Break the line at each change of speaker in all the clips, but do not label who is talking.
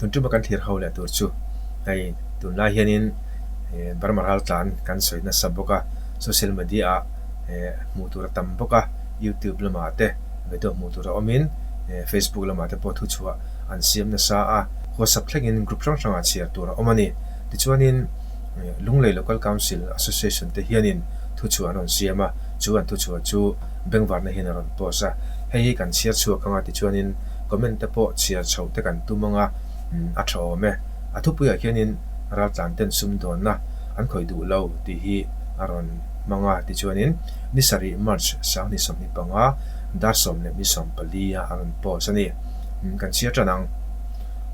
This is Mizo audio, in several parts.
Tun tuma kan thlir ho leh tur chu hei tunlai hianin Burma raltlan kan sawi nasa bawk a, social media ah hmuh tur a tam bawk a, YouTube lamah te video hmuh tur a awmin Facebook lamah te pawh thuchhuah an siam nasa a, WhatsApp thlengin group hrang hrangah chhiar tur a awm a ni. Tichuanin Lunglei Local Council Association te hianin thuchhuah an rawn siam a, chu an thuchhuah chu Bengvarna hian a rawn post a, hei hi kan chhiar chhuak anga tichuanin comment te pawh chhiar chhoh te kan tum anga a tha awm e. A thupuiah hianin raltlan ten sumdawnna an khawih duh lo tih hi a rawn hmang a, tichuanin ni sarih March 2025 dar 10:40 ah a rawn post a ni. Kan chhiar tan ang.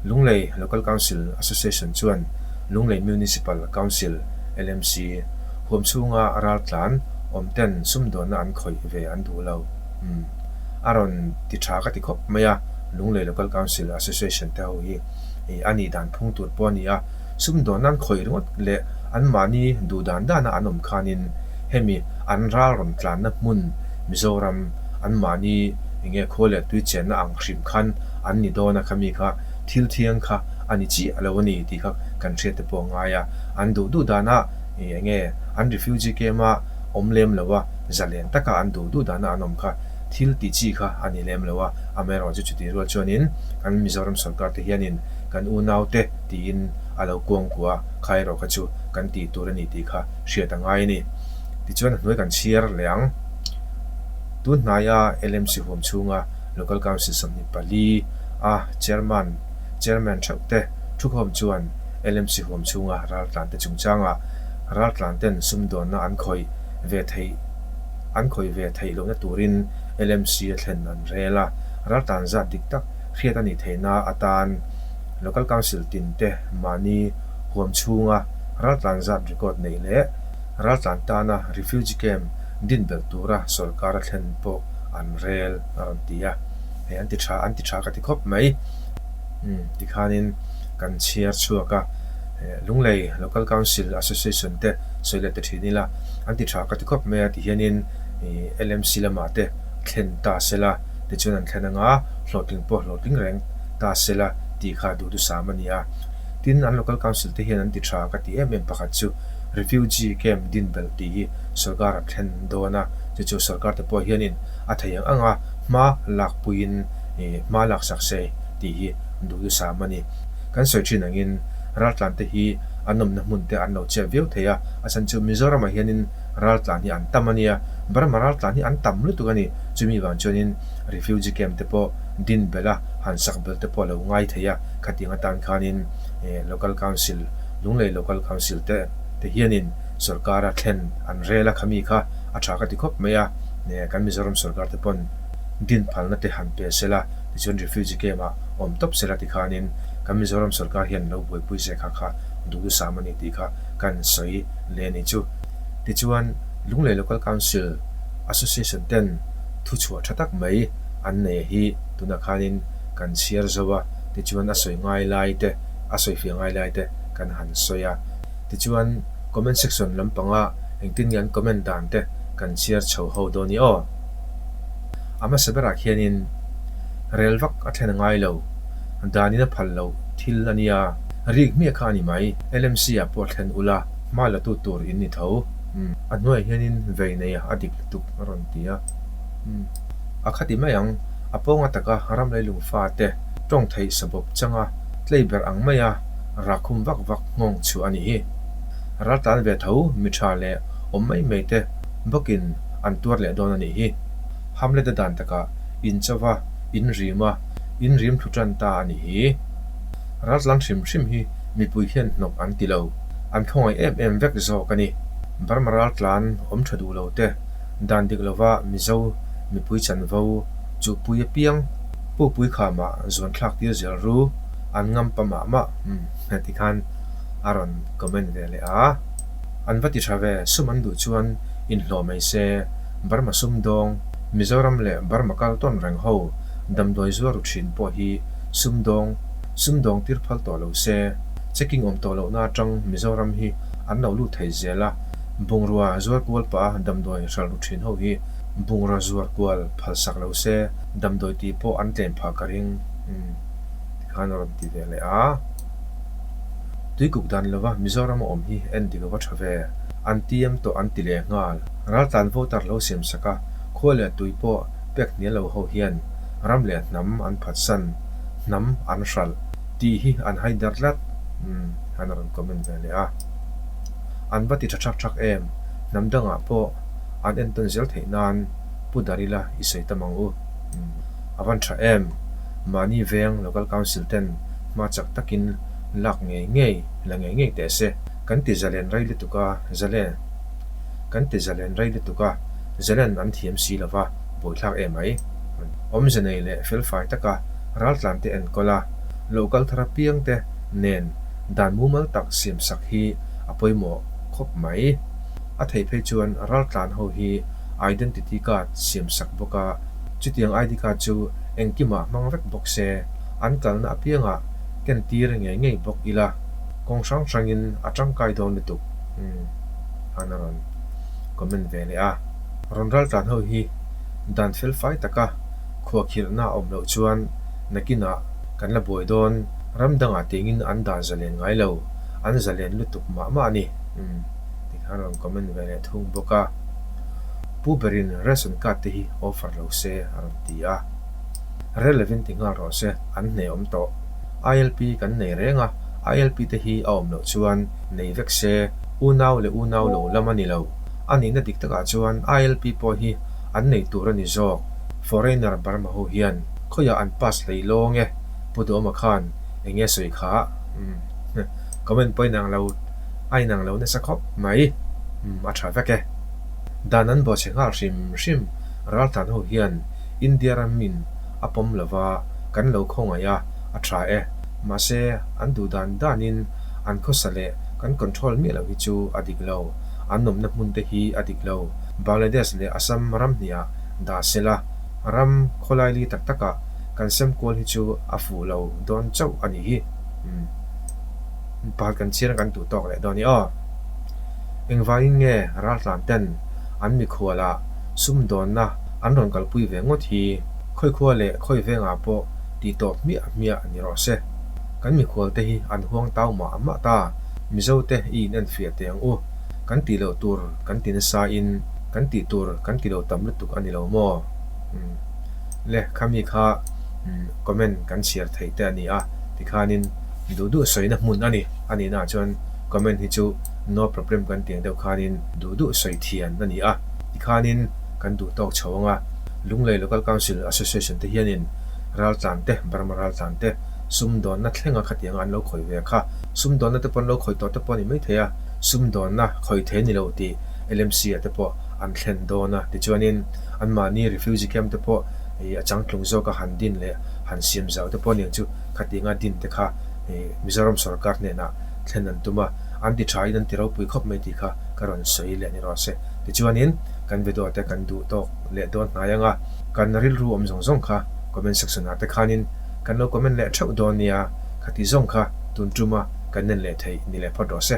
Lunglei Local Council Association chuan Lunglei Municipal Council, LMC, huam chhunga raltlan awm ten sumdawnna an khawih ve an duh lo. Umm. A rawn ti tha ka ti khawp mai a, Lunglei Local Council Association te ho hi a nih dan phung tur pawh a ni a, sumdawnna an khawih ringawt leh anmahni duh dan dana an awm khanin hemi an ral rawn tlanna hmun Mizoram anmahni enge khua leh tui chenna ang hrim khan an ni dawn a khami kha thil thiang kha a ni chiah lo a ni tih kha kan hriat te pawh a ngai a, an duh duh dana ih enge an refugee camp a awm lem lo a, zalen taka an duh duh dana an awm kha thil tih chi kha a ni lem lo a, amaherawh chu chutih rual chuanin kan Mizoram sorkar te hianin kan unau te tiin a lo kuangkuah a, kha erawh kha chu kan tih tur a ni tih kha hriat a ngai a ni. Tichuan a hnuai kan chhiar leh ang. Tun hnaia LMC huam chhunga Local Council 24 a Chairman Chairman theuh te thukhawm chuan LMC huam chhunga raltlan te chungchangah raltlan ten sumdawnna an khawih ve theih an khawih ve theih lohna turin LMC a thlen an rel a, raltlan zat dik tak hriat a nih theihna atan Local Council tin te mahni huam chhunga raltlan zat record neih leh raltlan tana refugee camp din belh tura sorkar a thlen pawh an rel a rawn ti a, hei an ti tha an ti tha ka ti khawp mai. Umm tikhanin kan chhiar chhuak a, Lunglei Local Council Association te sawi leh ta thin ila an ti tha ka ti khawp mai a tihianin ih LMC lamah te thlen ta sela tichuan an thlen anga hlawhtling pawh hlawhtling reng ta sela tih kha duhthusam a ni a. Tin an Local Council te hian an ti tha ka ti em em pakhat chu Refugee camp din belh tih hi sorkar an thlen dawn a, chu chu sorkar te pawh hianin a thei ang ang a hma lakpuiin ih hma laksak se tih hi duhthusam a ni. Kan sawi thin angin raltlan te hi an awmna hmun te an lo chep viau thei a, a chhan chu Mizoramah hianin raltlan hi an tam a nia, Burma raltlan hi an tam lutuk a ni, chumi vang chuanin refugee camp te pawh din belh a, han sak belh te pawh a lo ngai thei a, khatiang atan khanin ih local council, Lunglei local council te te hianin sorkara thlen an rel a, khami kha a tha ka ti khawp mai a, kan Mizoram sorkar te pawn din phalna te han pe sela tichuan refugee camp ah awm tawp sela tikhanin kan Mizoram sorkar hian lo buaipui se kha kha duhthusam a ni tih kha kan sawi leh a ni chu. Tichuan Lunglei Local Council Association ten thuchhuah tha tak mai an nei hi tunah khanin kan chhiar zo a, tichuan a sawi ngai lai te a sawifiah ngai lai te kan han sawi a. Tichuan comment section lampanga engtin nge an comment dan te kan chhiar chho ho dawn i aw. A hmasa berah khianin rel vak a thlen a ngai lo, danin a phal loh thil a nia, rik hmiah kha a ni mai, LMC ah pawh thlen ula hma la tu tur in ni tho. Umm a hnuaiah hianin vei nei a dik lutuk a rawn ti a. Umm a khati mai ang, a pawnga taka ram leilung fa te tawng theih sabawp changa tlei ber ang maia rakhum vak vak nghawng chhuah a ni hi. Raltlan ve tho mi tha leh awm mai mai te bawkin an tuar leh dawn a nih hi. Hamlet a dan takah in chauva in rim a, in rim thlu tan ta a nih hi. Raltlan hrim hrim hi mipui hian hnawk an ti lo. An khawngaih em em vek zawk a ni. Burma raltlan awm tha duh lo te, dan dik lova Mizo mipui chanvo chuhpui apiang pukpui khamah zuan thlak tir zel ru an ngam pa mah mah umm ti khan a rawn comment ve leh a. An va ti tha ve, sum an duh chuan inhlawh mai se, Burma sumdawng, Mizoram leh Burma kal tawn reng ho damdawi zuar ru thin pawh hi sumdawng, sumdawng tir phal tawh lo se, checking awm tawh lohna atang Mizoram hi an lo lut thei zel a, bungrua zuar kual pah a damdawi hral ru thin ho hi bungrua zuar kual phal sak lo se, damdawi tih pawh an tlem phah ka ring. Umm. Tikhan a rawn ti ve leh a. Tuikuk dan lova Mizoram a awm hi en dik ava tha ve. An tiam tawh an ti leh nghal. Raltlan voter lo siam sak a, khua leh tui pawh pek hnial lo ho hian ram leh hnam an phatsan, hnam an hralh tih hi an hai der tlat. Umm han a rawn comment ve leh a. An va ti tha thak thak em, hnam dangah pawh an entawn zel theih nan pu dar ila i sawi tam ang u. Umm a van tha em. Mahni veng Local Council ten hma chak takin lak ngei ngei la ngei ngei teh se. Kan ti zalen rei lutuk a, zalen Kan ti zalen rei lutuk a, zalen an thiam si lova, buaithlak em mai. Awmze nei leh felfai taka raltlan te enkawl a, local thar apiang te nen dan mumal tak siam sak hi a pawimawh khawp mai. A theih phei chuan raltlan ho hi identity card siam sak bawk a, Chutiang ID card chu engkimah hmang vek bawk se, an kalna apiangah kentir ngei ngei bawk ila, kawng hrang hrangin a tangkai dawn lutuk han a rawn comment ve leh a. Rawn raltlan ho hi dan fel fai taka khuakhirhna a awm loh chuan nakinah kan la buai dawn, ram dangah tingin an dan zalen ngai lo, an zalen lutuk mah mah a ni tikhan a rawn comment ve leh thung bawk a. Pu berin ration card te hi offer lo se a rawn ti a. Rel lovin ti nghal rawh se, an hne awm tawh. ILP kan nei reng a, ILP te hi a awm loh chuan nei vek se, unau leh unau lo lam a ni lo. A nihna dik takah chuan ILP pawh hi an nei tur a ni zawk. Foreigner Burma ho hian khawiah an pass hlei lawng e, Pu Duhawma khan eng nge sawi kha? Umm comment pawh inang lo a inang lo nasa khawp mai. Umm a tha vek e. Dan an bawhchhe nghal hrim hrim raltlan ho hian India ram min a pawm lova kan lo khawngaih a, a tha e. Mahse an duh dan danin an khawsa leh kan control miah lo hi chu a dik lo. An awmna hmun te hi a dik lo. Bangladesh leh Assam ram hniah dah sela ram khawlaili tak takah kan sem kual hi chu a fuh lo dawn chauh a nih hi. Umm. Pakhat kan chhiar a kan duh tawk leh dawn i aw. Engvangin nge raltlan ten an mikhualah sumdawnna an rawn kalpui ve ngawt hi khawikhua leh khawi vengah pawh tih tawp hmiah hmiah ni rawh se. Kan mikhual te hi an huang tau mah mah ta, Mizo te i in enfiah teh ang u. Kan tih loh tur kan ti nasa in kan tih tur kan ti lo tam lutuk a ni lo maw? Umm le khami kha comment kan chhiar theih te a ni a tikhanin duh duh sawina hmun a ni a nihnaah chuan Comment hi chu no problem kan tih ang deuh khanin duh duh sawi thian a ni a, tikhanin kan duh tawk chho ang a. Lunglei Local Council Association te hianin raltlan te, Burma raltlan te sumdawnna thlenga khatianga an lo khawih ve kha. Sumdawnna te pawh an lo khawih tawh te pawh a ni maithei a, sumdawnna khawih thei a ni lo tih LMC ah te pawh an thlen dawn a. Tichuanin anmahni refugee camp te pawh a changtlung zawka han din leh han siam zau te pawh a ni ang chu khatianga din te kha Mizoram sorkar hnenah thlen an tum a, an ti tha in an ti ropui khawp mai tih kha ka rawn sawi leh ni rawh se. Tichuanin kan video te kan duh tawk leh dawn hnai ang a, kan rilru awm zawng zawng kha comment section ah te khanin kan lo comment leh theuh dawn nia, khati zawng kha tun tuma kan nen leh theih ni leh phawt rawh se.